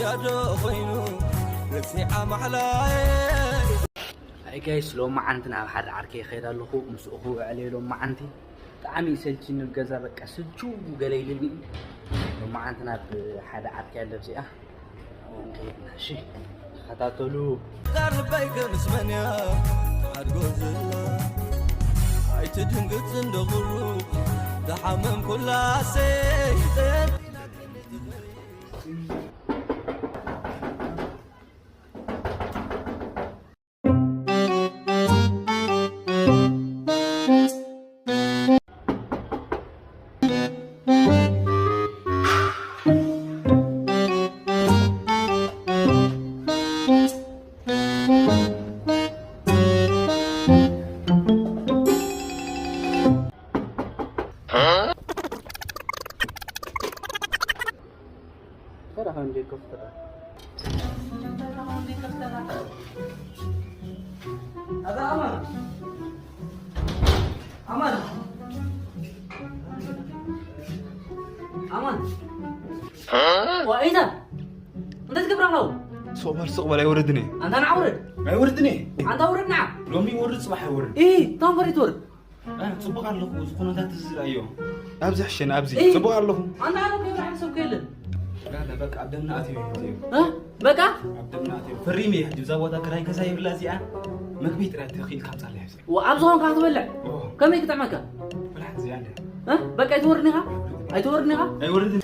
ያዶ ኮይኑ ረሲዓ ማሕላየ ኣይ ጋይስ፣ ሎመዓንቲ ናብ ሓደ ዓርከይ ይኸይድ ኣለኹ። ምስኡ ክውዕል እየ ሎመዓንቲ። ብጣዕሚ ይሰልችኒ ኣብ ገዛ፣ በቃ ስልችው ገለ ኢሉኒ። ሎመዓንቲ ናብ ሓደ ዓርከይ ኣለብዚኣ። ኣብኡ ንኸይድ ኢና፣ እሺ? ተኸታተሉ። ዳር ልበይ ግን ምስ መን እያ ትሓድጎ ዘላ? ኣይትድንግጽ እንዶ ቁሩብ ዝሓመምኩላ ሰይጠን። ሰላም እንዴ ከፍተራ? ኣዛ ኣማን! ኣማን! ኣማን! ዋ፣ ኢዛ! እንታይ ትገብር ኣለኹ? ስቕ በል፣ ስቕ በል፣ ኣይወርድን እየ። ኣንታ ንዓ ውረድ። ኣይወርድን እየ። ኣንታ ውረድ ንዓ። ሎሚ ይወርድ፣ ጽባሕ ኣይወርድ። ኢ፣ ታንፈር ይትወርድ። እ፣ ጽቡቕ ኣለኹ፣ እዚ ኩነታት እዚ ዝረኣዮ። ኣብዚ ሕሸኒ፣ ኣብዚ። ኢ፣ ጽቡቕ ኣለኹ። ኣንታ ኣነ ከይብላ ሓደ ሰብ ከየለን። ላ፣ ላ፣ በቃ ኣብ ደምና ኣትዩ እዩ፣ ኣትዩ። እ? በቃ? ኣብ ደምና ኣትዩ። ፈሪመ እየ፣ ሕጂ እዛ ቦታ ክራይ ገዛ የብላ እዚኣ። መግቢ ጥራይ ተኺኢልካ ኣምጻለይ ሕጂ። ዋ፣ ኣብ ዝኾንካ ክትበልዕ? ኦ። ከመይ ክጥዕመካ? ብልሓት እዚኣ እንድያ። እ? በቃ ኣይትወርድን ኢኻ? ኣይትወርድን ኢኻ? ኣይወርድን።